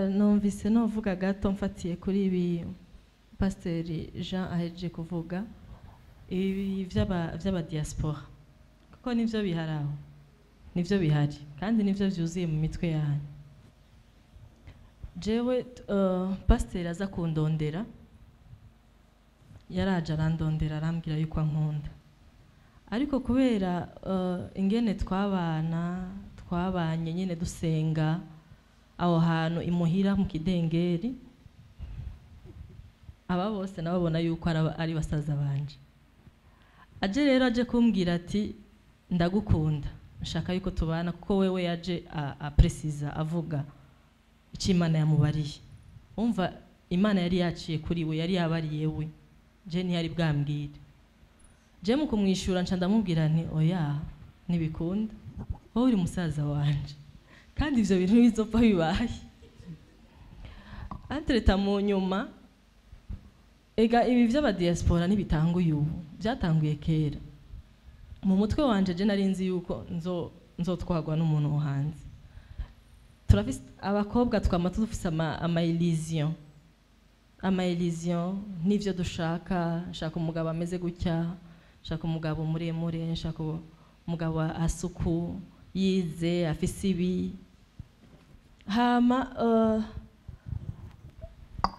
Numvise novuga gato mfatiye kuri ibi Pasiteri Jean ahejeje kuvuga, ibi vy'aba diaspora, kuko nivyo bihari aho, nivyo bihari kandi nivyo vyuzuye mu mitwe yanyu. Jewe pasiteri aza kundondera, yaraje arandondera, arambwira yuko ankunda, ariko kubera ingene twabana, twabanye nyine dusenga aho hantu imuhira mu kidengeri, aba bose nababona yuko ari basaza banje. Aje rero, aje kumbwira ati: "Ndagukunda, nshaka yuko tubana," kuko wewe yaje apresiza avuga icyo Imana yamubariye. Umva, Imana yari yaciye kuri we, yari yabariye we, je ntiyari bwambwire. Je mu kumwishyura nca ndamubwira nti: "Oya, ntibikunda, wowe uri musaza wanje kandi ivyo bintu bizopfa bibaye." Entre-temps, mu nyuma, ega ibi vy'abadiaspora ntibitanguye ubu, byatanguye kera mu mutwe wanje. Je nari nzi yuko nzotwagwa n'umuntu wo hanze. Turafise abakobwa, twama dufise ama illusion n'ivyo dushaka. Nshaka umugabo ameze gutya, nshaka umugabo muremure, nshaka umugabo asuku, yize, afise ibi. Hama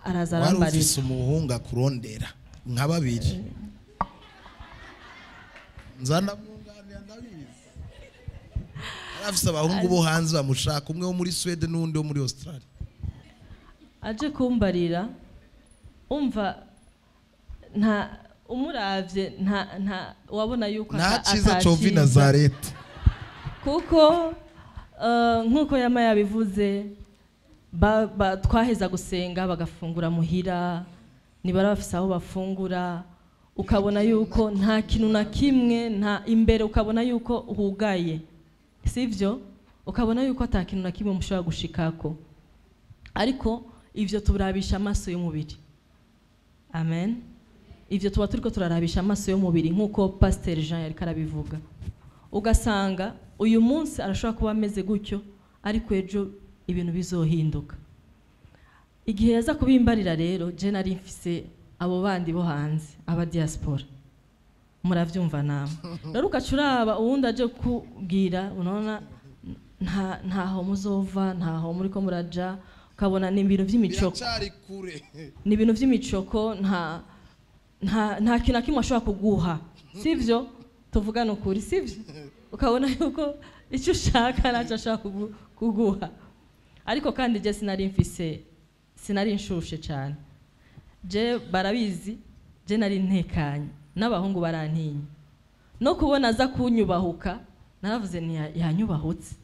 araza Wari arambarira. ufise umuhungu akurondera nka babiri, nzanamwunganira, ndabizi. Yari afise abahungu bo hanze bamushaka, umwe wo muri Swede n'uwundi wo muri Australia. Aje kumbarira, umva, nta umuravye, nta wabona yuko Nta ciza cova i ataciza. Nazareti. Kuko nk'uko yama yabivuze, twaheza gusenga bagafungura muhira, nibara bafise aho bafungura, ukabona yuko nta kintu na kimwe, nta imbere, ukabona yuko hugaye, sivyo? Ukabona yuko ata kintu na kimwe mushobora gushikako. Ariko ivyo turabisha amaso y'umubiri. Amen. Ivyo tuba turiko turarabisha amaso y'umubiri, nk'uko Pasteur Jean yariko arabivuga. Ugasanga uyu munsi arashobora kuba ameze gutyo, ariko ejo ibintu bizohinduka. Igihe yaza kubimbarira rero, je nari mfise abo bandi bo hanze, aba diaspora, muravyumva namwe. Rero ugaca uraba uwundi aje kubwira, unaona ntaho muzova, ntaho muriko muraja, ukabona ni ibintu vy'imicoko. Biracari kure. Ni ibintu vy'imicoko, nta kintu na kimwe ashobora kuguha, sivyo? Tuvugane ukuri, sivyo? Ukabona yuko icyo ushaka ntacyo ashobora kuguha. Ariko kandi je sinari mfise, sinari nshushe cyane. Je barabizi, je nari ntekanye, n'abahungu barantinya. No kubona aza kunyubahuka, naravuze nti: "Yanyubahutse."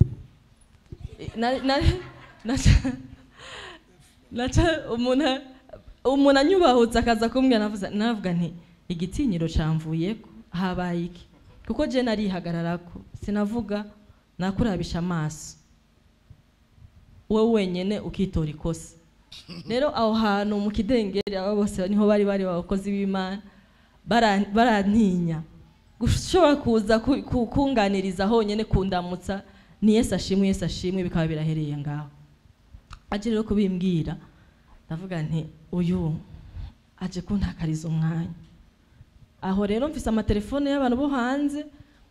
Naca umuntu anyubahutse akaza kumbwira, navuga nti: "Igitinyiro camvuyeko, habaye iki?" Kuko je narihagararako, sinavuga, nakurabisha amaso, wowe wenyene ukitora ikosa. Rero aho hantu mu kidengeri, abo bose niho bari abakozi b'Imana, barantinya gushobora kuza kunganiriza honyene, kundamutsa ni "Yesu ashimwe, Yesu ashimwe," bikaba birahereye ngaho. Aje rero kubimbwira, ndavuga nti: "Uyu aje kuntakariza umwanya." Aho rero mfise amatelefone y'abantu bo hanze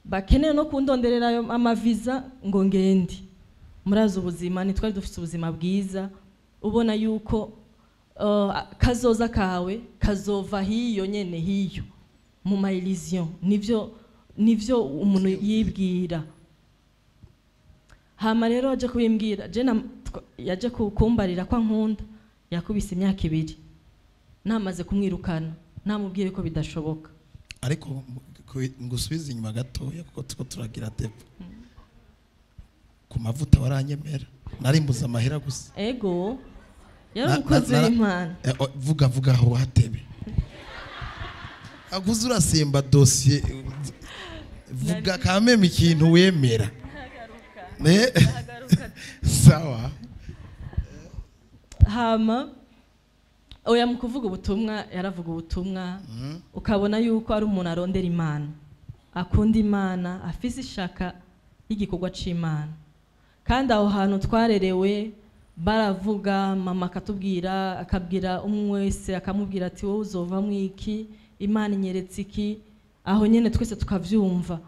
bakeneye no kundonderera ayo amaviza ngo ngende. Murazi ubuzima, ntitwari dufise ubuzima bwiza. Ubona yuko kazoza kawe kazova hiyo nyene, hiyo mu ma illusion, nivyo umuntu yibwira. Hama rero aje kubimbwira, je yaje kumbarira ko ankunda, yakubise imyaka 2 namaze kumwirukana, namubwiye ko bidashoboka. Ariko ngusubize inyuma gatoya, kuko tuko turagira débat ku mavuta. Waranyemera, narimbuza amahera gusa. Ego, yari umukozi w'Imana. Vuga, vuga aho watebe aguze, urasimba dosiye. Vuga kameme ikintu wemera. Sawa. Hama oya, mu kuvuga ubutumwa, yaravuga ubutumwa, ukabona yuko ari umuntu arondera Imana, akunda Imana, afise ishaka y'igikorwa c'Imana. Kandi aho hantu twarerewe Baravuga, mama akatubwira, akabwira umwe wese, akamubwira ati wowe uzovamwo iki, Imana inyeretse iki. Aho nyene twese tukavyumva,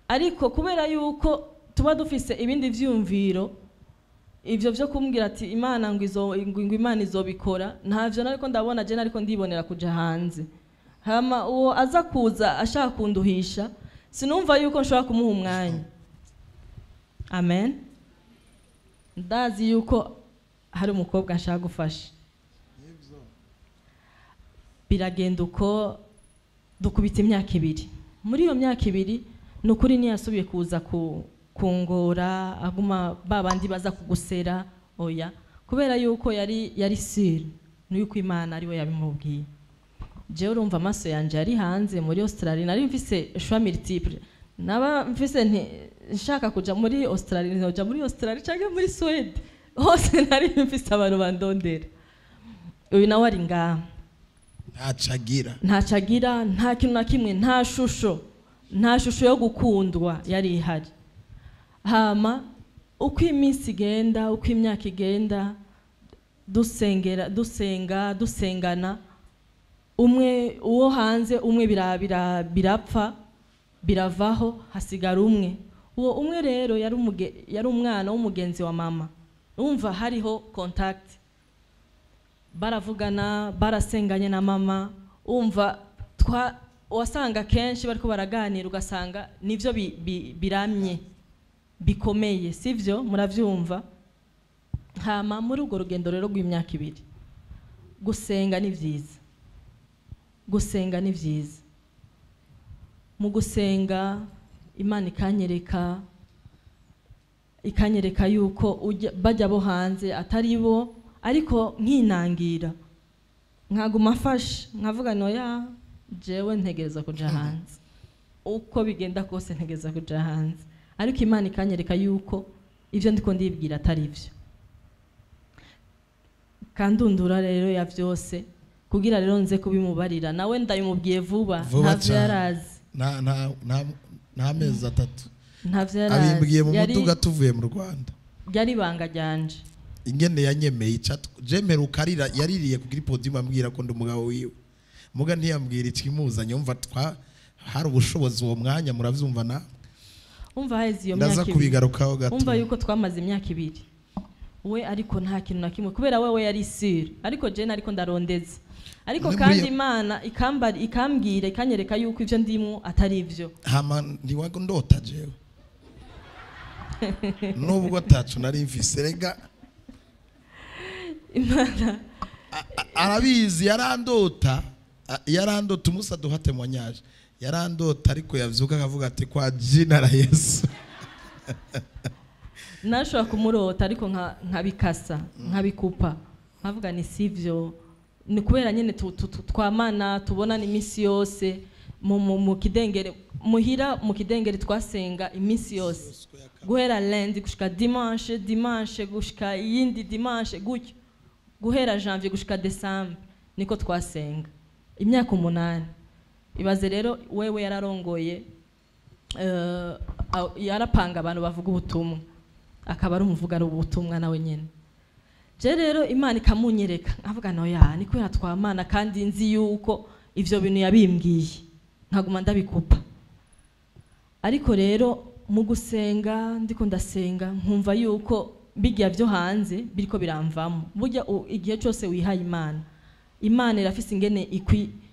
ariko kubera yuko tuba dufise ibindi vyumviro, ivyo vyo kumbwira ati Imana ngo izo ngo Imana izobikora, ntavyo nariko ndabona. Je nariko ndibonera kuja hanze. Hama uwo aza kuza ashaka kunduhisha, sinumva yuko nshobora kumuha umwanya. Amen. Ndazi yuko hari umukobwa nshaka gufasha. Biragenda uko, dukubita imyaka 2. Muri iyo myaka 2, ni ukuri ntiyasubiye kuza kungora, aguma babandi baza kugusera, oya, kubera yuko yari sûre nuko Imana ariwe yabimubwiye. Jewe urumva amaso yanje yari hanze muri Australia. Nari mfise choix multiple, naba mfise nti nshaka kuja muri Australia nzoja muri Australia canke muri Swede, hose nari mfise abantu bandondera. Uyu nawe ari ngaha. Ntacagira. Ntaco agira, nta kintu na kimwe, nta shusho, nta shusho yo gukundwa yari ihari. Hama uko iminsi igenda, uko imyaka igenda, dusengera, dusenga, dusengana, umwe uwo hanze umwe birapfa, biravaho, hasigara umwe. Uwo umwe rero yari umwana w'umugenzi wa mama. Umva, hariho contact, baravugana, barasenganye na mama. Umva, twa wasanga kenshi bariko baraganira, ugasanga nivyo biramye bikomeye, sivyo? Muravyumva. Hama muri urwo rugendo rero rw'imyaka 2, gusenga ni vyiza, gusenga ni vyiza. Mu gusenga, Imana ikanyereka yuko bajya bo hanze atari bo, ariko nkinangira, nkaguma afashe, nkavuga noya, jewe ntegereza kuja hanze, uko bigenda kose ntegereza kuja hanze. Ariko Imana ikanyereka yuko ivyo ndiko ndibwira atari vyo. Kandundura rero ya vyose, kugira rero nze kubimubarira, nawe ndabimubwiye vuba. Vuba Ntavyo cane. yarazi. Nta mezi 3. Ntavyo yarazi. Abimbwiye mu muduga tuvuye mu Rwanda. Ryari ibanga ryanje. Ingene yanyemeye ica jemeruka arira, yaririye kugira podium ambwira ko ndi umugabo wiwe, muga ntiyambwira ikimuzanye. Umva, twa hari ubushobozi uwo mwanya, muravyumva na Umva, haheze iyo ndaza myaka 2. Kubigarukaho gato. Umva yuko twamaze imyaka 2 we, ariko nta kintu na kimwe, kubera wewe yari sûre, ariko je ariko ndarondeza, ariko kandi Imana ikambwira, ikanyereka yuko ivyo ndimwo atari ivyo. Hama ntiwago ndota jewe, nubwo atacu nari mfise rega. Imana Arabizi, yarandota, yarandota umusa duha témoignage, yarandota, ariko yavyuka akavuga ati kwa jina la Yesu. Nashobora kumurota, ariko nkabikasa, nkabikupa, nkavuga ni sivyo, ni kubera nyene twamana tubonana iminsi yose mu kidengere muhira. Mu kidengere twasenga iminsi yose, guhera lundi gushika dimanche, dimanche gushika iyindi dimanche, gutyo, guhera janvier gushika décembre, niko twasenga imyaka 8. Ibaze rero, wewe yararongoye, yarapanga abantu bavuga ubutumwa, akaba ari umuvuga ari ubutumwa nawe nyene. Je rero Imana ikamunyereka, nkavuga noya, ni kubera twamana, kandi nzi yuko ivyo bintu yabimbwiye, nkaguma ndabikupa. Ariko rero mu gusenga, ndiko ndasenga, nkumva yuko bijya byo hanze biriko biramvamo. Burya igihe cyose wihaye Imana, Imana irafise ingene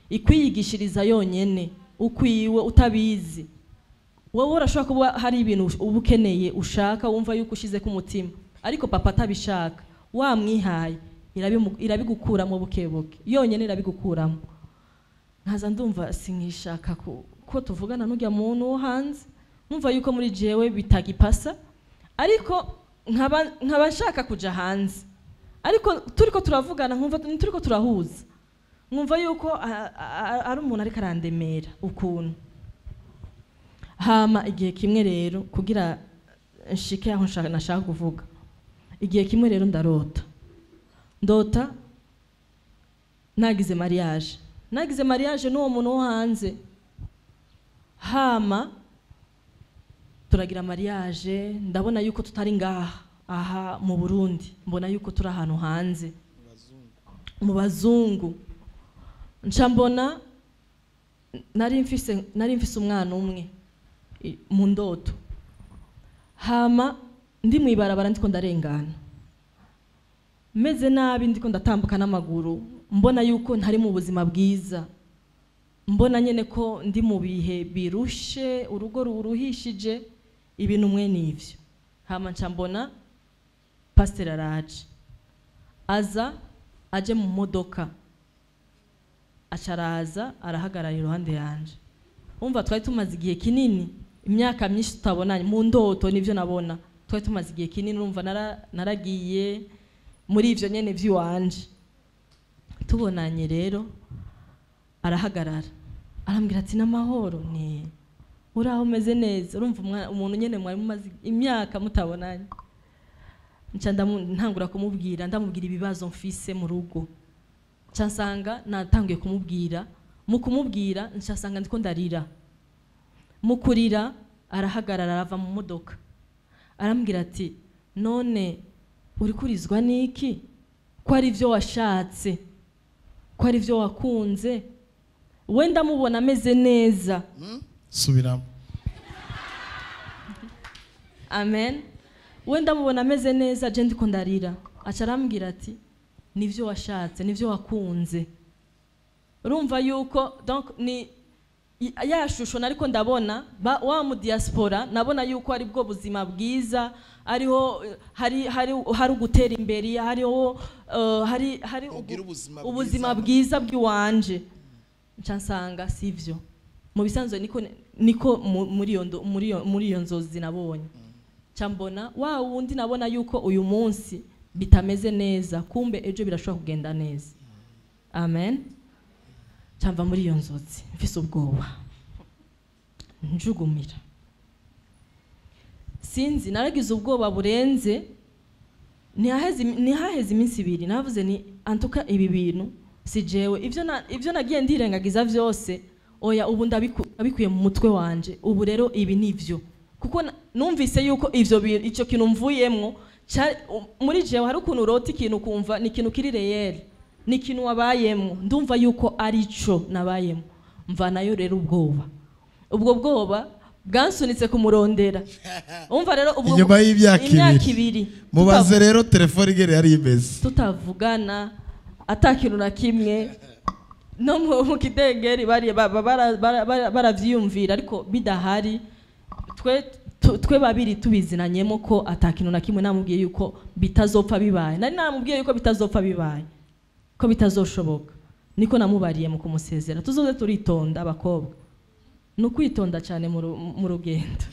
ikwiyigishiriza yonyene ukwiwe utabizi. Wowe urashobora kuba hari ibintu uba ukeneye, ushaka, wumva yuko ushize ku mutima, ariko papa atabishaka. Wamwihaye, irabigukuramo buke buke, yonyene irabigukuramo. Nkaza ndumva sinkishaka ko tuvugana n'urya muntu wo hanze, nkumva yuko muri jewe bitagipasa, ariko nkaba nshaka kuja hanze. Ariko turiko turavugana, nkumva turiko turahuza, nkumva yuko ari umuntu ariko arandemera ukuntu. Hama igihe kimwe rero, kugira nshike aho nashaka kuvuga, igihe kimwe rero ndarota, ndota nagize mariage, nagize mariage n'uwo muntu wo hanze. Hama turagira mariage, ndabona yuko tutari ngaha. Aha mu Burundi mbona yuko turi ahantu hanze mu bazungu. Nca mbona nari mfise umwana umwe mu ndoto. Hama ndi mwibarabara, ndiko ndarengana meze nabi, ndiko ndatambuka n'amaguru, mbona yuko ntari mu buzima bwiza, mbona nyene ko ndi mu bihe birushe, urugo ruruhishije, ibintu mwe n'ivyo. Hama nca mbona pasiteri araje, aza aje mu modoka, aca araza arahagarara iruhande yanje. Umva, twari tumaze igihe kinini, imyaka myinshi tutabonanye. Mu ndoto nivyo nabona, twari tumaze igihe kinini. Urumva naragiye muri ivyo nyene vy'iwanje. Tubonanye rero arahagarara, arambwira ati: "N'amahoro? Ni uraho, umeze neza?" Urumva umuntu nyene mwari mumaze imyaka mutabonanye. Nca ntangura kumubwira, ndamubwira ibibazo mfise mu rugo. Nca nsanga natanguye kumubwira, mu kumubwira nca nsanga ndiko ndarira. Mu kurira arahagarara, arava mu modoka, arambwira ati: "None uri kurizwa n'iki, ko ari byo washatse, ko ari byo wakunze?" We ndamubona ameze neza. Subiramo. Amen. We ndamubona ameze neza, je ndiko ndarira. Aca arambwira ati: "Nivyo washatse, nivyo wakunze." Urumva yuko donc ni ya shusho nariko ndabona wa mu diaspora, nabona yuko ari bwo buzima bwiza, ariho hari ugutera imbere, hariho hari Ugira ubuzima ubuzima bwiza. bwiza bw'iwanje. Nca nsanga sivyo. Mu bisanzwe niko muri iyo nzozi nabonye, nca mbona wa wundi nabona yuko uyu munsi bitameze neza, kumbe ejo birashobora kugenda neza. Amen. Nca mva muri iyo nzozi mfise ubwoba, njugumira, sinzi, naragize ubwoba burenze. Ntihaheze iminsi 2, navuze ni antuka ibi bintu si jewe, ivyo nagiye ndirengagiza vyose, oya, ubu ndabikuye mu mutwe wanje. Ubu rero ibi nivyo, kuko numvise yuko ivyo ico kintu mvuyemwo muri jewe. Hari ukuntu urota ikintu ukumva ni ikintu kiri réel, ni ikintu wabayemwo. Ndumva yuko arico nabayemwo. Mvanayo rero ubwoba, ubwo bwoba bwansunitse kumurondera. Umva rero ubwo Inyuma y'imyaka imyaka 2. 2. Mubaze rero telefone igere yari imeze. Tutavugana, ata kintu na kimwe, no mu kidengeri bari baravyiyumvira, ariko bidahari. Twe babiri tubizinanyemo ko ata kintu na kimwe. Namubwiye yuko bitazopfa bibaye, nari namubwiye yuko bitazopfa bibaye, ko bitazoshoboka. Niko namubariye mu kumusezera. Tuzoze turitonda, abakobwa, ni ukwitonda cyane mu rugendo.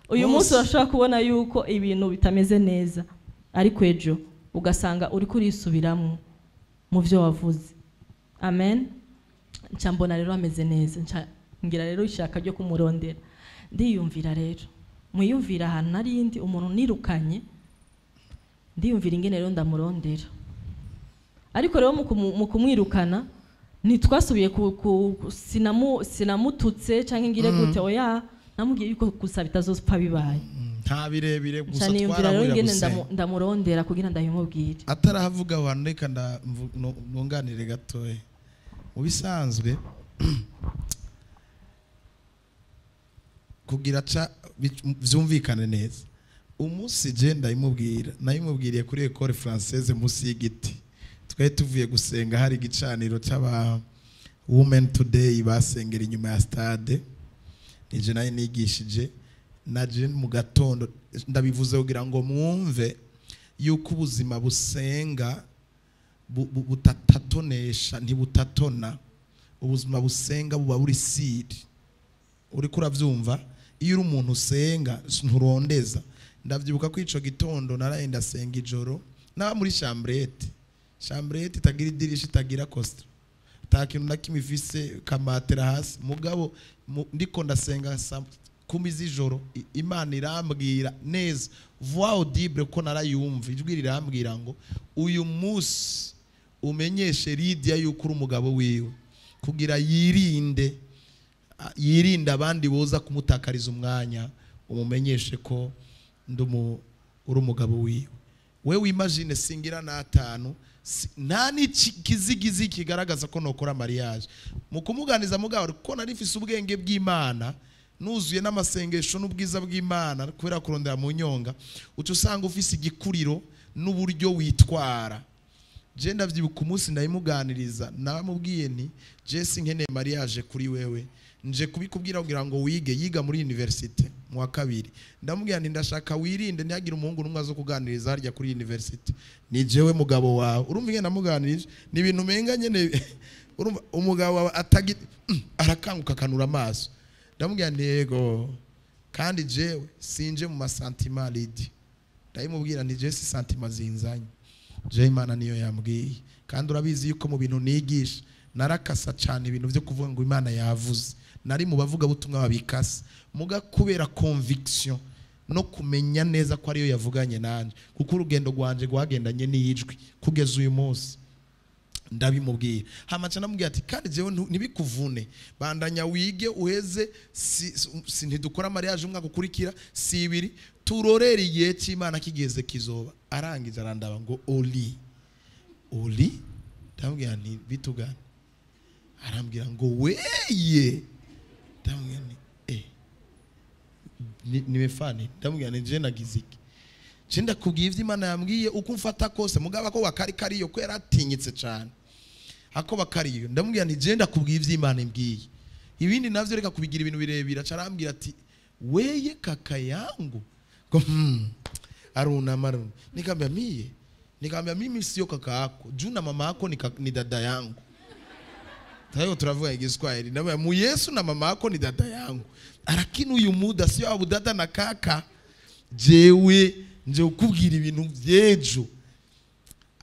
Uyu munsi urashobora kubona yuko ibintu bitameze neza, ariko ejo ugasanga uri kurisubiramo mu byo wavuze. Amen. Nca mbona rero ameze neza, nca ngira rero ishaka ryo kumurondera. Ndiyumvira rero, mwiyumvira ahantu narindi umuntu nirukanye, ndiyumvira ingene rero ndamurondera. Ariko rero mu kumwirukana ntitwasubiye sinamututse canke ngire gute, oya, namubwiye yuko gusa bitazopfa bibaye. Nta birebire gusa. Nca niyumvira rero Twarahurira ingene gusenga. Ndamurondera kugira ndabimubwire. Atarahavuga abantu, reka nunganire gatoya. Mu bisanzwe kugira ca vyumvikane neza, umunsi je ndayimubwira, nayimubwiriye kuri École Française munsi y'igiti. Twari tuvuye gusenga, hari igicaniro c'aba Women Today basengera inyuma ya stade. Nije nayo nigishije naje mu gatondo. Ndabivuze kugira ngo mwumve yuko ubuzima busenga butatatonesha, ntibutatona. Ubuzima busenga buba buri sûr, uriko uravyumva? Iyo uri umuntu usenga nturondeza. Ndavyibuka ko ico gitondo naraye ndasenga ijoro, naba muri chambrette, chambrette itagira idirisha, itagira costa, ata kintu na kimwe ifise, kamatera hasi. Mugabo ndiko ndasenga saa 10 z'ijoro, Imana irambwira neza, voix audible, ko narayumva, ijwi rirambwira ngo: "Uyu munsi umenyeshe Lydia yuko uri umugabo wiwe, kugira yirinde abandi boza kumutakariza umwanya. Umumenyeshe ko Uri umugabo wiwe. Wewe imagine singira n'atanu, nta n'ikizigizi kigaragaza ko nokora mariage. Mu kumuganiza mugabo ko nari mfise ubwenge bw'Imana, nuzuye n'amasengesho n'ubwiza bw'Imana kubera kurondera mu nyonga, uca usanga ufise igikuriro n'uburyo witwara. Je ndavyibuka umunsi ndayimuganiriza, naramubwiye nti je sinkeneye mariage kuri wewe, nje kubikubwira kugira ngo wige. Yiga muri universite mu wa kabiri. Ndamubwira nti ndashaka wirinde ntihagire umuhungu n'umwe azo kuganiriza harya kuri universite, ni jewe mugabo wawe. Urumva ingene namuganirije, ni ibintu umenga nyene. Urumva umugabo wawe atagi arakanguka akanura amaso. Ndamubwira nti yego, kandi jewe sinje mu masantima lidi. Ndayimubwira nti je si santima zinzanye, je Imana niyo yambwiye. Kandi urabizi yuko mu bintu nigisha narakasa cyane ibintu byo kuvuga ngo Imana yavuze. Nari mu bavuga butumwa babikasa, muga kubera conviction no kumenya neza ko ariyo yavuganye nanje, kuko urugendo rwanje rwagendanye n'ijwi kugeza uyu munsi. Ndabimubwira hama nca ndamubwira ati kandi jewe ntibikuvune, bandanya wige uheze, si ntidukora mariage umwaka ukurikira, si ibiri, turorere igihe cy'Imana kigeze kizoba. Arangiza arandaba ngo oli oli, ndamubwira nti bitugane. Arambwira ngo weye, ndamubwira nti nimefani. Ndamubwira nti je nagize iki, je ndakubwiye ivyo Imana yambwiye uko mfata kose. Mugaba ko bakari kariyo ko yaratinyitse cyane ako bakariyo. Ndamubwira nti je ndakubwiye ivyo Imana imbwiye, ibindi navyo reka kubigira ibintu birebire. Aca arambwira ati weye kaka yangu ngo arunama arunama. Nikamwambia mie, nikamwambia mimi sio kaka yako, juu na mama yako ni dada yangu. Tayo turavuga Igiswahili. Ndamwambia mu Yesu na mama yako ni dada yangu, lakini uyu muda sio abu dada na kaka, jewe nje ukubwira ibintu vyejo.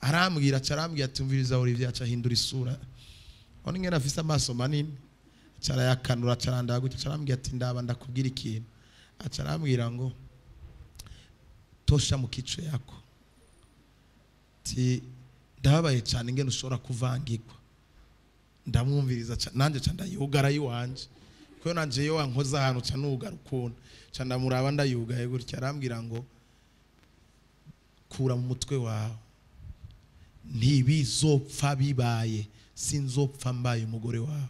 Arambwira aca arambwira ati umviriza Olivier. Aca ahindura isura, ona ingene afise amaso manini, aca arayakanura, aca arandaba gutya, aca arambwira ati ndaba ndakubwira ikintu. Aca arambwira ngo tosha mu kichwa yako, ti ndababaye cyane ingene ushobora kuvangirwa. Ndamwumviriza nanje ca ndayugara yiwanje, kuko nanje iyo wankoza ahantu ca nugara ukuntu, ca ndamuraba ndayugaye gutya. Arambwira ngo kura mu mutwe wawe, ntibizopfa bibaye, sinzopfa mbaye umugore wawe,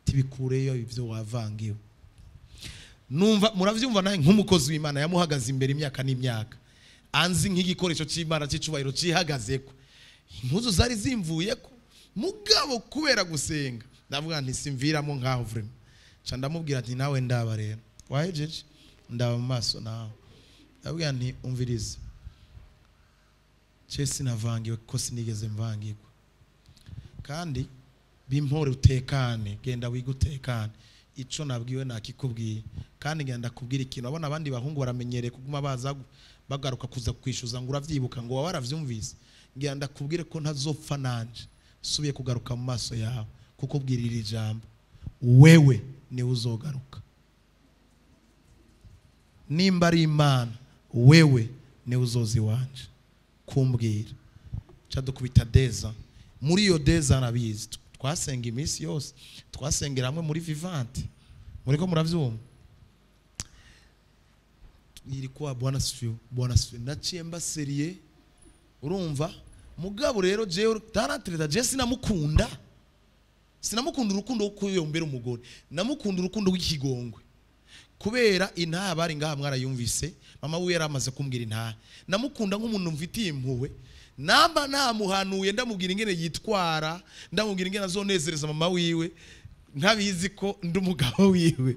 tibikureyo ivyo wavangiwe. Numva muravyumva nawe nk'umukozi w'Imana yamuhagaze imbere imyaka n'imyaka, anzi nk'igikoresho cy'Imana cy'icubahiro cihagazeko, impuzu zari zimvuyeko, mugabo kubera gusenga ndavuga nti simviramo nkaho vraiment. Ca ndamubwira nti nawe ndaba rero wahejeje, ndaba mu maso nawe. Ndabwira nti umvirize, je sinavangiwe kuko sinigeze mvangirwa, kandi bimpore utekane, genda wige utekane, ico nabwiwe nakikubwiye. Kandi ngenda kubwira ikintu, abona abandi bahungu baramenyereye kuguma baza bagaruka kuza kwishuza ngo uravyibuka, ngo waba waravyumvise. Ngira ndakubwire ko ntazopfa nanje subiye kugaruka mu maso yawe kukubwirira ijambo, wewe niwe uzogaruka. Nimba ari Imana, wewe niwe uzoza iwanje kumbwira. Ca dukubita deza, muri iyo deza arabizi twasenga iminsi yose, twasengera hamwe muri Vivante. Muriko muravyumva? Ilikuwa Bwana sifiwe, Bwana sifiwe. Naciye mbaseriye, urumva mugabo rero jewe taratreta, je sinamukunda, sinamukunda urukundo rwo kuyombera umugore, namukunda urukundo rw'ikigongwe, kubera intaha bari ngaha mwarayumvise, mama wiwe yaramaze kumbwira intaha. Namukunda nk'umuntu mfitiye impuhwe, namba namuhanuye ndamubwira ingene yitwara, ndamubwira ingene azonezereza mama wiwe, ntabizi ko ndi umugabo wiwe.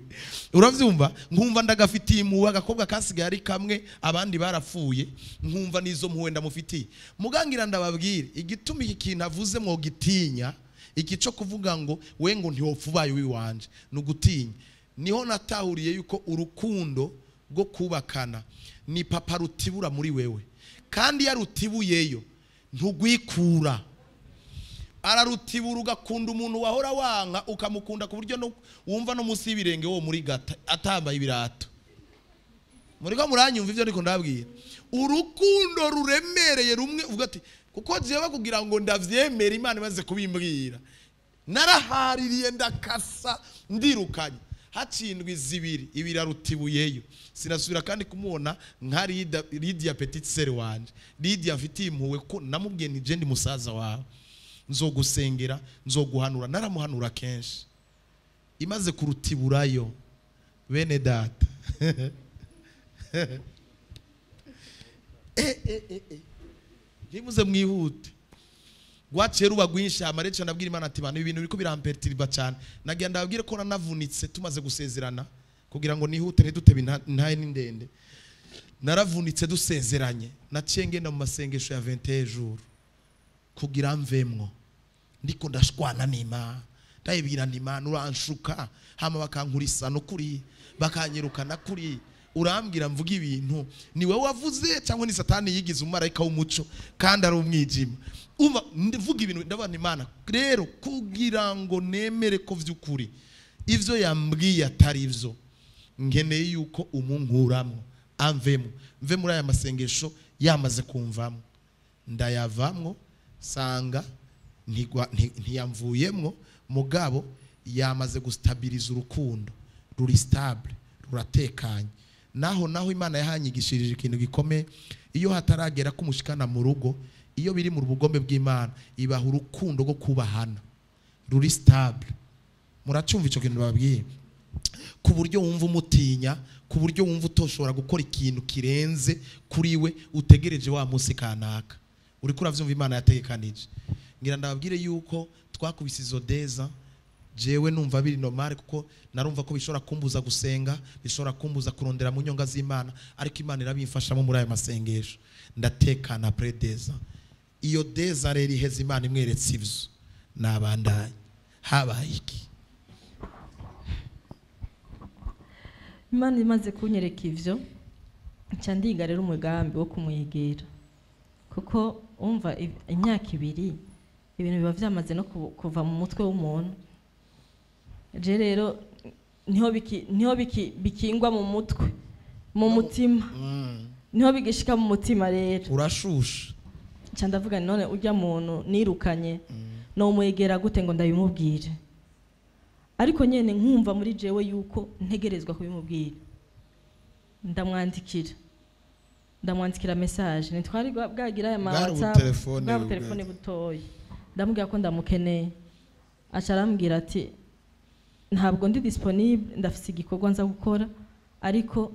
Uravyumva? Nkumva ndagafitiye impuhwe, agakobwa kasigaye ari kamwe, abandi barapfuye, nkumva nizo mpuhwe ndamufitiye. Mugangira ndababwire igituma iki kintu avuze mwogitinya, iki cyo kuvuga ngo we ngo ntiwopfa ubaye uwiwanje, ni ugutinya. Niho natahuriye yuko urukundo rwo kubakana ni papa rutibura muri wewe, kandi iyo arutibuyeyo ntugwikura, ararutibura ugakunda umuntu wahora wanka ukamukunda ku buryo wumva no munsi y'ibirenge wo muri gata atambaye ibirato. Muriko muranyumva ivyo ndiko ndabwira? Urukundo ruremereye rumwe uvuga ati kuko jewe kugira ngo ndavyemere Imana imaze kubimbwira, narahaririye ndakasa ndirukanye. Hacindwi zibiri ibirarutibuyeyo, sinasubira kandi kumubona nka Lydia petite sœur wanje. Lydia mfitiye impuhwe ko namubwiye nti je ndi musaza wawe, nzogusengera, nzoguhanura. Naramuhanura kenshi. Imaze kurutiburayo, bene data, ntimuze mwihute, rwaciye ruba rwinshi. Amareca ndabwira Imana ati: "Bana, ibi bintu biriko birampertiriba cyane." Nagira ndababwire ko nanavunitse tumaze gusezerana, kugira ngo nihute ntidutebe intaye n'indende. Naravunitse dusezeranye, naciye ngenda mu masengesho ya 21 jours kugira mvemwo. Ndiko ndashwana n'Imana, ndayibwira nti: "Imana, uranshuka, hama bakankurisa no kuri bakanyirukana kuri urambwira mvuga ibintu. Ni wowe wavuze cyangwa ni Satani yigize umumarayika w'umuco kandi ari umwijima?" Umva, mvuga ibintu, ndabona Imana rero kugira ngo nemere ko vy'ukuri ivyo yambwiye atari ivyo, nkeneye yuko umunkuramo, amvemo, mve muri aya masengesho. Yamaze kumvamo, ndayavamwo, sanga ntiyamvuyemwo, mugabo yamaze gustabiriza urukundo, ruri stable, ruratekanye. Naho Imana yahanyigishirije ikintu gikomeye: iyo hataragera ko umushikana mu rugo, iyo biri mu bugombe bw'Imana, ibaha urukundo rwo kubahana ruri stable. Muracumva ico kintu babwiye? Ku buryo wumva umutinya, ku buryo wumva utoshobora gukora ikintu kirenze kuri we, utegereje wa munsi kanaka. Uriko uravyumva? Imana yategekanije. Ngira ndababwire yuko twakubise izo deza, jewe numva biri normal, kuko narumva ko bishobora kumbuza gusenga, bishobora kumbuza kurondera mu nyonga z'Imana, ariko Imana irabimfashamo muri ayo masengesho, ndatekana. Après deza, iyo deza rero iheze, Imana imweretse ivyo, nabandanye. Habaye iki? Imana imaze kunyereka ivyo, nca ndiga rero umugambi wo kumwegera, kuko umva, imyaka 2 ibintu biba vyamaze no kuva mu mutwe w'umuntu. Je rero niho bikingwa mu mutwe, mu mutima, niho bigishika mu mutima rero. Urashusha. Nca ndavuga nti: "None urya muntu nirukanye nomwegera gute ngo ndabimubwire?" Ariko nyene nkumva muri jewe yuko ntegerezwa kubimubwira. Ndamwandikira message. Ntitwari bwagira aya ma Bwari WhatsApp, ubutelefone. Bwa butelefone butoyi. Ndamubwira ko ndamukeneye, aca arambwira ati: "Ntabwo ndi disponible, ndafise igikorwa nza gukora, ariko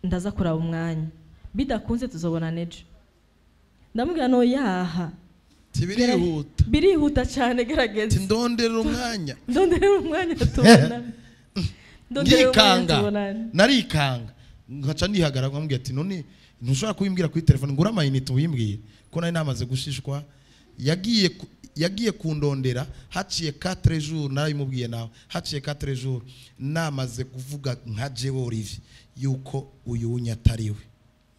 ndaza kuraba umwanya, bidakunze tuzobonana ejo." Ndamubwira: "No yaha." Tibirihuta. Birihuta cyane, gerageza. Ndondera umwanya. Ndondera umwanya tubonane, ndondera umwanya Ndikanga. tubonane. Narikanga, nkaca ndihagarara, nkamubwira ati: "None ntushobora kubimbwira kuri telefone? Ngura amayinite ubimbwire," ko nari namaze gushishwa. Yagiye kundondera haciye 4 jours. Narabimubwiye nawe haciye 4 jours namaze kuvuga nka jewe Olivier yuko uyu wunyatariwe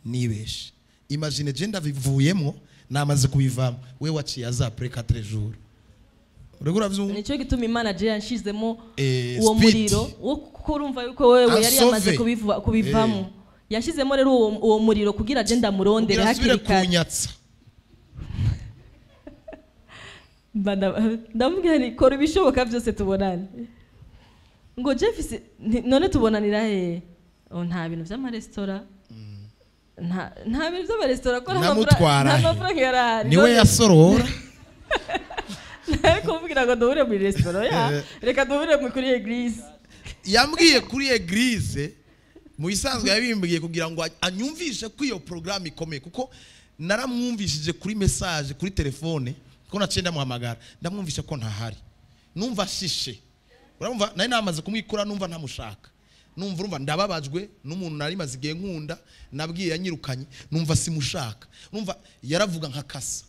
nibeshe. Imagine, je ndabivuyemwo, namaze kubivamo, we waciye aza après 4 jours. Uriko uravyumva? Nicyo gituma Imana je yanshizemo uwo speed. muriro wo, kuko urumva yuko wewe yari yamaze Ansove. kubivamo. Yashizemo rero uwo muriro kugira je ndamurondere Kugira asubire hakiri kare. kunyatsa. Ndamubwira nti: "Kora ibishoboka byose tubonane." Ngo Jeff none tubonanira he? Oh, nta bintu by'amaresitora, nta bintu by'amaresitora ko Namutwara nta he? mafaranga yari ahari. Niwe yasorora. Nari kumubwira ngo duhure muri resitora ya, reka duhure kuri église. Yambwiye kuri église. Mu bisanzwe yabimbwiye kugira ngo anyumvishe ko iyo porogaramu ikomeye, kuko naramwumvishije kuri message kuri telefone ko naciye ndamuhamagara, ndamwumvisha ko ntahari. Numva ashishe, urumva nari namaze kumwikura, numva ntamushaka, numva, urumva, ndababajwe n'umuntu nari maze igihe nkunda, nabwiye yanyirukanye, numva simushaka, numva yaravuga nka kasa.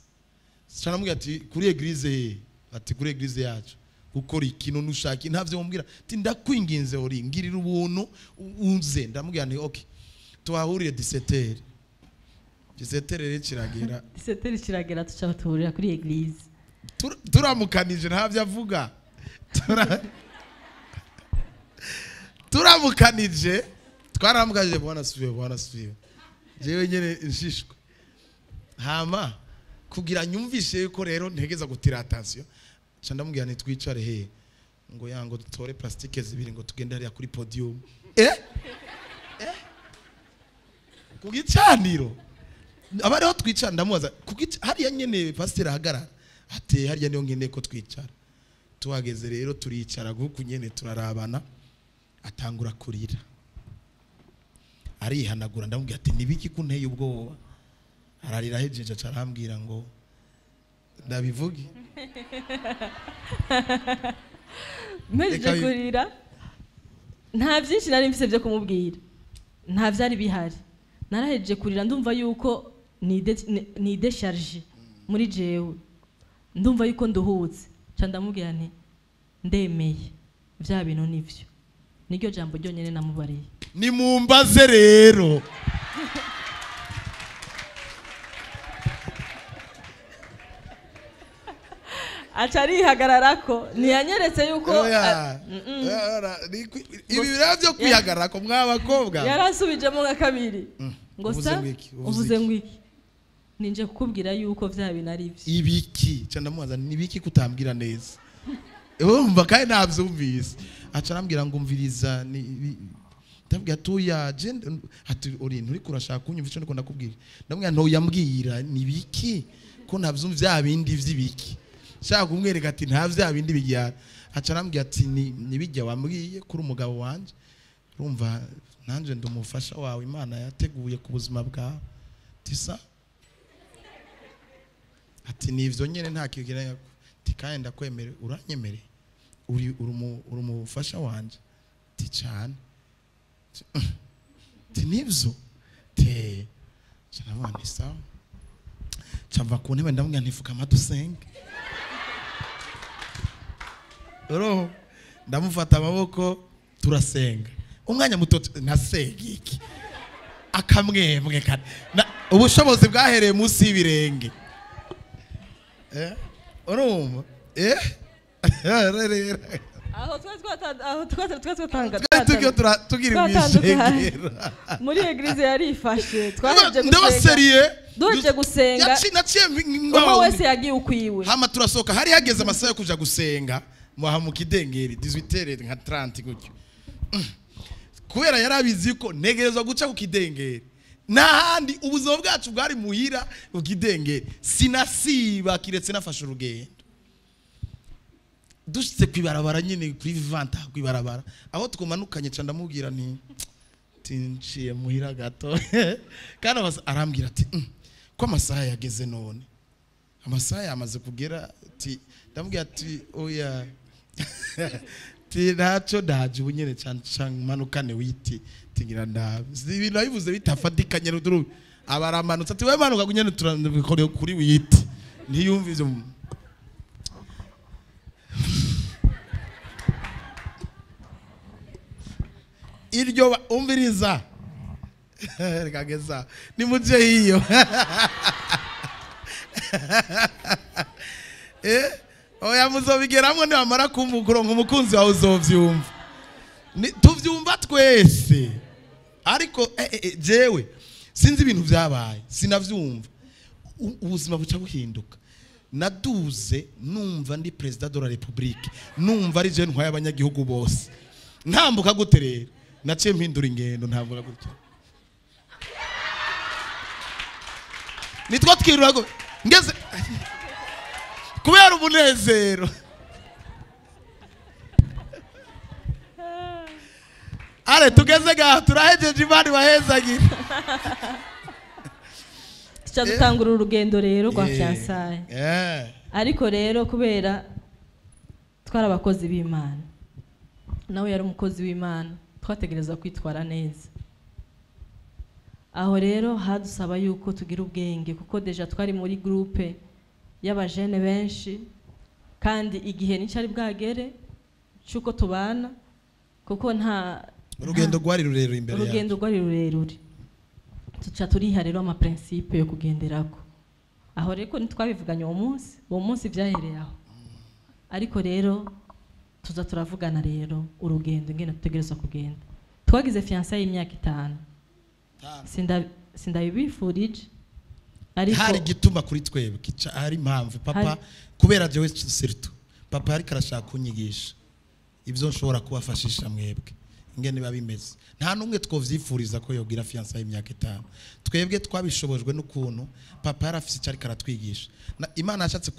Canamubwira ati: "Kuri église he?" Ati: "Kuri église yacu." Gukora ikintu nushaka ntavyo mubwira ati: "Ndakwinginze uri ngirira ubuntu unze." Ndamubwira nti: "Okay, tuhahurire 17h." 17h rero kiragera. 17h kiragera, tuca tuhurira kuri église. Turamukanije ntavyo avuga. Turamukanije, twaramukanije: "Bwana asifiwe, Bwana asifiwe." Jewe nyene nshishwe, hama kugira nyumvishe yuko rero ntegeza gutira attention, ca ndamubwira nti: "Twicare he?" Ngo yango dutore plastique zibiri ngo tugende hariya kuri podium. Ku gicaniro abariho twicara, ndamubaza hariya nyene pasiteri ahagarara, ati hariya niyo nkeneye ko twicara. Tuhageze rero turicara guku nyene turarabana, atangura kurira arihanagura. Ndamubwira ati nibiki kunteye ubwoba? Ararira hejeje acarambwira ngo ndabivuge. Mpejeje kurira nta byinshi nari mfise byo kumubwira, nta byari bihari. Narahejeje kurira ndumva yuko ni décharge muri jewe, ndumva yuko nduhutse. Ca ndamubwira nti ndemeye vya bintu nivyo, niryo jambo ryonyene namubariye. Nimumbaze rero aca arihagararako, ntiyanyeretse yuko ibi biraba byo kwihagararako mw'abakobwa. Yarasubijemo nka kabiri ngo sa uvuze ngo iki, ninje kukubwira yuko vya bintu ari byo. Ibiki? Ca ndamubaza nibiki kutambwira neza, urumva kandi navyumvise. Aca arambwira ngo umviriza, ndabwira atuya je ati uri nturiko urashaka kunyumva ico ndiko ndakubwira. Ndamubwira ntoyambwira nibiki ko ntavyumva vya bindi vy'ibiki. Shaka kumwereka ati nta vya bindi bijyana. Aca arambwira ati nibijya wambwiye kuri umugabo wanje, urumva nanje ndumufasha wawe Imana yateguye ku buzima bwawe. Tisa ati nivyo nyene nta kigira, ati kandi ndakwemere, uranyemere uri umufasha wanje. Ati cyane, ati nivyo te. Cyanavuga nti sawa. Cyava ku ntebe ndamubwira nti fukama dusenge. Ro ndamufata amaboko turasenga umwanya muto, nasenga iki akamwemwe kane ubushobozi bwahereye munsi y'ibirenge. Urumva aho twatanga tugira imishengero muri eglise yarifashe, twaje gusenga, duje gusenga umwe wese yagiye ukwiwe. Hama turasohoka, hari hageze amasaha yo kuja gusenga muha mu kidengeri 18h nka 30 gutyo. Kubera yarabizi ko ntegerezwa guca ku kidengeri, nahandi ubuzima bwacu bwari muhira ku kidengeri, sinasiba kiretse nafashe urugendo. Dushitse kwibarabara nyine kuri vivanta kwibarabara aho twumanukanye, ca ndamubwira nti tinciye muhira gato. Kandi arambwira ati ko amasaha yageze none, amasaha yamaze kugera. Ati ndamubwira ati oya ti ntaco ndaje ubu nyene manukane witi tingira ndabe ibintu nabivuze bitafatikanye ruduru. Abaramanutse ati we manuka kunyene turabikore kuri witi, ntiyumva ivyo. Iryo umviriza rikageza nimuje hiyo. Oya muzobigeramwe niwamara kumva umukunzi wawe uzovyumva. Tuvyumva twese ariko jewe sinzi ibintu vyabaye sinavyumva. Ubuzima buca buhinduka. Naduze numva ndi president de la République, numva ari je ntwaye abanyagihugu bose. Ntambuka gute rero? Naciye mpindura ingendo ntambuka gutya. Nitwo twirura ngeze kubera umunezero. Are tugeze ga turahejeje Imana ibahezagira. Tuca dutangura urugendo rero rwa fiançailles. Ariko rero kubera twari abakozi b'Imana, nawe yari umukozi w'Imana, twategereza kwitwara neza. Aho rero hadusaba yuko tugira ubwenge, kuko deja twari muri groupe y'abajene benshi, kandi igihe nicari bwagere cyuko tubana, kuko nta urugendo rwari rurerure imbere yacu, urugendo rwari rurerure. Tuca turiha rero ama principe yo kugenderako. Aho rero ntitwabivuganye uwo munsi vyahereye aho. Ariko rero tuza turavugana rero urugendo ngene tutegerezwa kugenda. Twagize fiançailles y'imyaka 5. Sindabifurije ariko hari gituma kuri twebwe hari impamvu papa, kubera jewe surtout papa ariko arashaka kunyigisha. Ibyo nshobora kubafashisha mwebwe ingene biba bimeze, nta n'umwe twovyifuriza ko yogira fiançailles y'imyaka 5. Twebwe twabishobojwe n'ukuntu papa yarafise icyo ariko aratwigisha. Imana yashatse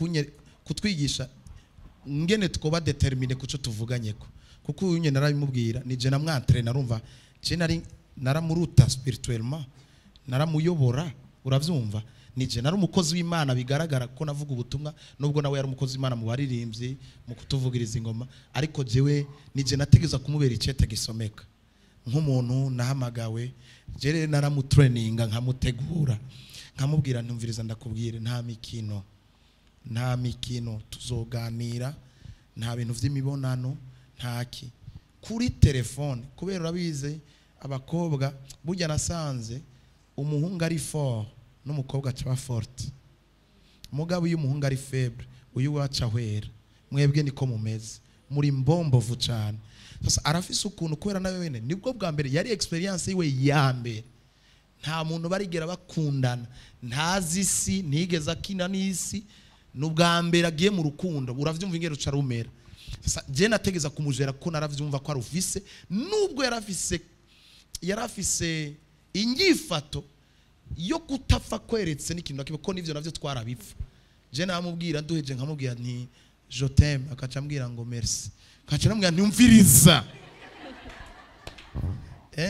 kutwigisha ngene twoba déterminé kuco tuvuganyeko, kuko uyu nyene narabimubwira, ni je namwantre, narumva je nari naramuruta spirituellement, naramuyobora, uravyumva, ni je nari umukozi w'Imana bigaragara ko navuga ubutumwa, nubwo nawe yari umukozi w'Imana mu baririmbyi, mu kutuvugiriza ingoma, ariko jewe ni je nategeza kumubera icete gisomeka nk'umuntu nahamagawe. Je rero naramutraininga, nkamutegura, nkamubwira ntumviriza ndakubwire, nta mikino, nta mikino, tuzoganira, nta bintu vy'imibonano, ntaki kuri telefone, kubera urabizi abakobwa burya nasanze umuhungu ari fort n'umukobwa acaba forte, mugabo iyo umuhungu ari faible uyu waca ahwera. Mwebwe niko mumeze, muri mbombovu cyane. Sasa arafise ukuntu, kubera nawe wene nibwo bwa mbere yari expérience yiwe ya mbere, nta muntu barigera bakundana, ntazi isi, ntigeze akina n'isi, ni ubwa mbere agiye mu rukundo, uravyumva ingero uca rumera. Sasa je nategeza kumujera ko naravyumva ko arufise, nubwo yarafise inyifato yo kutapfa kweretse n'ikintu na kimwe, ko nivyo navyo twarabipfa. Je namubwira nduheje, nkamubwira nti je t'aime, akaca ambwira ngo merci, akaca namubwira nti umviriza,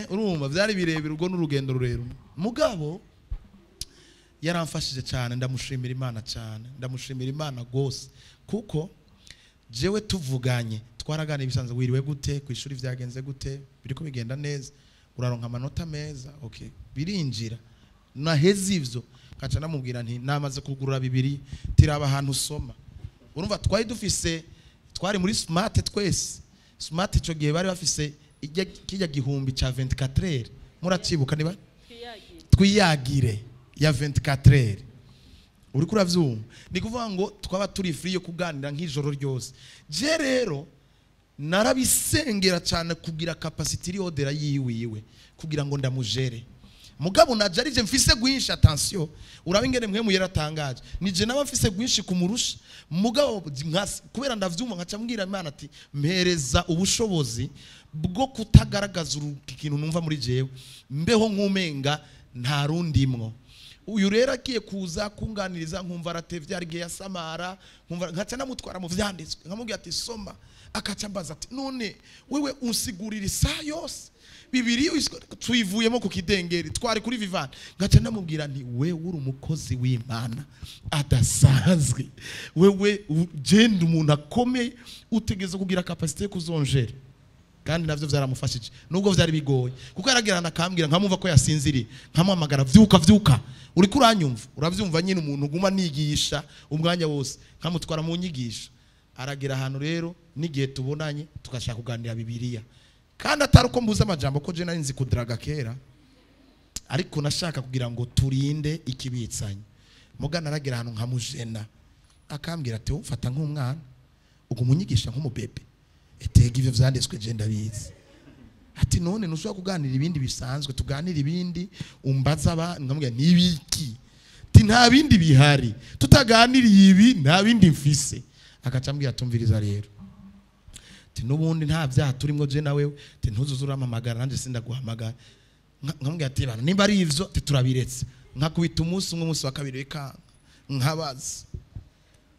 urumva vyari birebire, ubwo n'urugendo rurerure, mugabo yaramfashije cyane, ndamushimira Imana cyane, ndamushimira Imana gose, kuko jewe tuvuganye twaraganira ibisanzwe: wiriwe gute, ku ishuri vyagenze gute, biriko bigenda neza, uraronka amanota meza, okay, birinjira. Naheze ivyo nkaca namubwira nti namaze kugurura bibiri, tiraba ahantu usoma. Urumva twari dufise, twari muri smart twese, smart ico gihe bari bafise kijya gihumbi ca 24 heures, muracibuka niba twiyagire ya 24 heures, uriko uravyumva? Ni kuvuga ngo twaba turi free yo kuganira nk'ijoro ryose. Je rero narabisengera cyane kugira capacity iri au-delà yiwiwe kugira ngo ndamujere, mugabo naje arije mfise gwinshi. Attention, uraba ingene mwe muyeratangaje, nije naba mfise gwinshi kumurusha, mugabo kubera ndavyumva nkaca mbwira Imana ati mpereza ubushobozi bwo kutagaragaza ikintu numva muri jewe, mbeho nk'umenga nta rundimwo. Uyu rero agiye kuza kunganiriza nkumva aratevye, hari igihe yasamara, nkumva nkaca namutwara mu vyanditswe, nkamubwira ati soma, akaca ambaza ati none wewe unsigurira isaha yose bibiri, tuyivuyemo ku kidengeri, twari kuri vivant, ngaca ndamubwira nti wewe uri umukozi w'Imana adasanzwe, wewe genda umuntu akomeye, utegeze kugira capacité yo kuzonjera. Kandi navyo vyaramufashije nubwo vyari bigoye, kuko yaragirana akambwira nkamumva ko yasinziriye, nkamuhamagara vyuka vyuka, uriko uranyumva, uravyumva nyine umuntu uguma nigisha umwanya wose, nkamutwara mu nyigisho. Aragira ahantu rero n'igihe tubonanye tugashaka kuganira Bibiliya, kandi atari uko mbuze amajambo, ko je nari nzi kudaraga kera, ariko nashaka kugira ngo turinde ikibitsanye. Mugana aragira ahantu nkamujena, akambwira ati umfata nk'umwana, uguma unyigisha nk'umubebe, etega ivyo vyanditswe je ndabizi. Ati none ntushobora kuganira ibindi bisanzwe, tuganira ibindi, umbaza aba, nkamubwira nibiki, ti nta bindi bihari tutaganiriye ibi, nta bindi mfise. Akaca ambwira tumviriza rero, ti nubundi nta byaha turimwo je nawe, ti ntuzuze urampamagara nanjye sindaguhamagara. Nkamubwira ati bana nimba ari ivyo, ti turabiretse. Nkakubita umunsi umwe, umunsi wa kabiri bikanga, nkabaza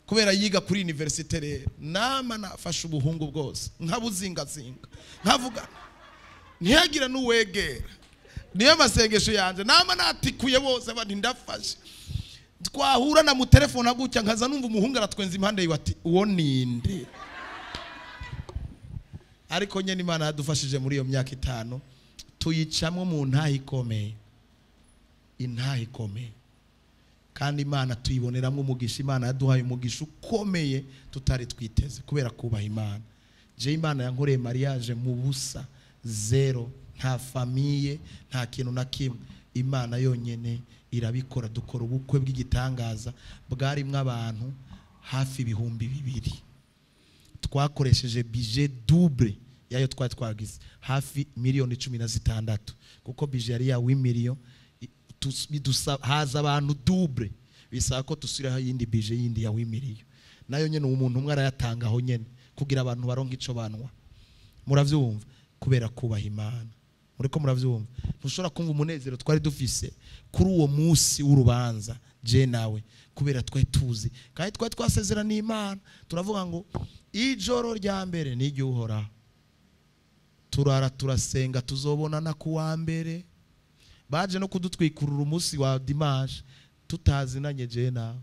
kubera yiga kuri université rero, nama nafashe ubuhungu bwose nkabuzingazinga, nkavuga ntiyagira n'uwegera, niyo masengesho yanje, nama natikuye bose bati ndafashe. Twahura na mutelefone gutya, nkaza numva umuhungu aratwenza impande yiwe ati uwo ninde? Ariko nyene Imana yadufashije muri iyo myaka 5, tuyicamwo mu ntaha ikomeye, intaha ikomeye, kandi Imana tuyiboneramo umugisha. Imana yaduhaye umugisha ukomeye tutari twiteze kubera kubaha Imana. Je Imana yankoreye mariage mu busa, zéro, nta famille, nta kintu na kimwe, Imana yonyene irabikora. Dukora ubukwe bw'igitangaza bwarimwo abantu hafi 2000, twakoresheje budget double yayo twari twagize, hafi miliyoni 16, kuko budget yari ya 1 million, haza abantu double, bisaba ko dusubiraho iyindi budget yindi ya 1 million, nayo nyene umuntu umwe arayatanga aho nyene kugira abantu baronke ico banwa. Muravyumva? Kubera kubaha Imana. Muriko muravyumva? Ntushobora kumva umunezero twari dufise kuri uwo munsi w'urubanza je nawe, kubera twari tuzi kandi twari twasezeraniye Imana. Turavuga ngo ijoro rya mbere ni iry'Uhoraho, turara turasenga, tuzobonana ku wa mbere. Baje no kudutwikurura umunsi wa dimanche tutazinanye je nawe.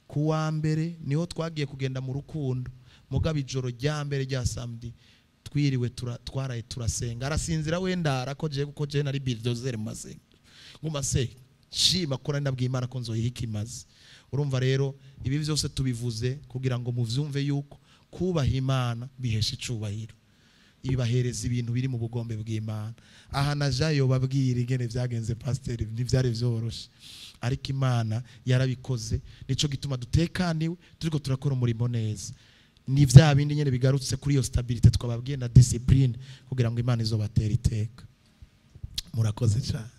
Ku wa mbere niho twagiye kugenda mu rukundo, mugabo ijoro rya mbere rya samedi twiriwe twaraye turasenga. Arasinzira wenda arakoje, kuko je nari bulldozer mu masenga, nguma se shima ko nari nabwiye Imana ko nzoyiha ikimazi. Urumva rero ibi byose tubivuze kugira ngo muvyumve yuko kubaha Imana bihesha icubahiro, ibahereza ibintu biri mu bugombe bw'Imana. Aha na Jayo babwira ingene vyagenze, pasteur, ntivyari vyoroshe, ariko Imana yarabikoze. Nico gituma dutekaniwe, turiko turakora umurimo neza. Ni vya bindi nyene bigarutse kuri iyo stabilité twababwiye na discipline, kugira ngo Imana izobatera iteka. Murakoze cyane.